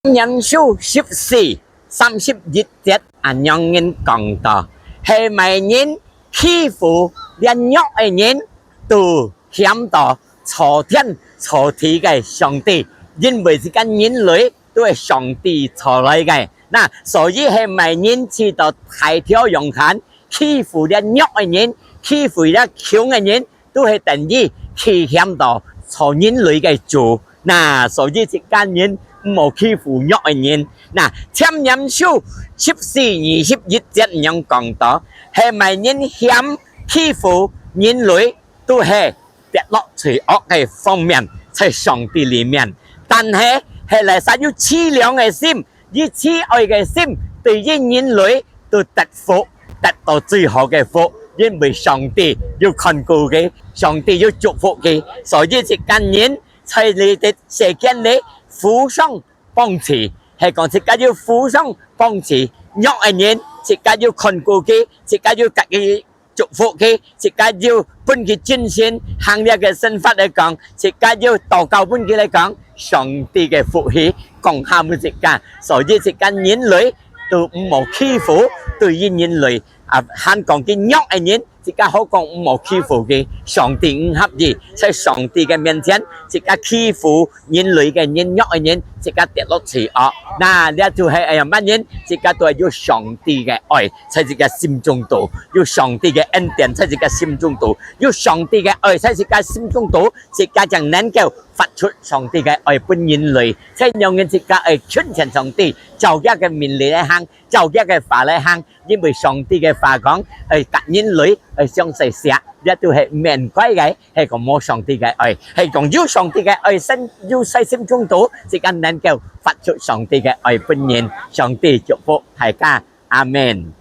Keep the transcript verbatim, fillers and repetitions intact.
箴言書十四三十一節恁樣講到：係麼人欺負這弱个人，都喊到造天造地个上帝，因為自家人類都係上帝造來个。那所以係麼人試著大條樣款欺負這弱个人，欺負這窮个人，都係等於欺喊到造人類个主。那所以自家人毋好欺負弱个人。那箴言書十四二十一節恁樣講到：係麼人喊欺負人類，都係跌落罪惡个方面，在上帝裡面。但係係哪儕有慈良个心，以慈愛个心對於人類，都得福，得到最好个福，因為上帝有看顧佢，上帝有祝福佢。所以自家人在這个世間裡互相幫助，係講自家有互相幫助，弱个人自家有看顧佢，自家有甲佢祝福佢，自家有分佢精神，行這个生活來講，自家有禱告分佢來講，上帝个福氣降下分自家。所以自家人類都毋好欺負，對於人類啊，還講佢弱个人，自家好講毋好欺負佢。上帝毋合意，在上帝个面前，自家欺負人類个人、弱个人，自家跌落罪惡。那這就係愛仰般人，自家都愛有上帝个愛在自家心中肚，有上帝个恩典在自家心中肚，有上帝个愛在自家心中肚，自家正能夠發出上帝个愛分人類。在仰般自家愛親近上帝，照佢个命令來行，照佢个話來行，因為上帝个話講，愛甲人類愛相惜惜，這都係毋應該个，係講無上帝个愛，係講有上帝个愛生有在心中肚，自家能夠發出上帝个愛分人。上帝祝福大家，阿門。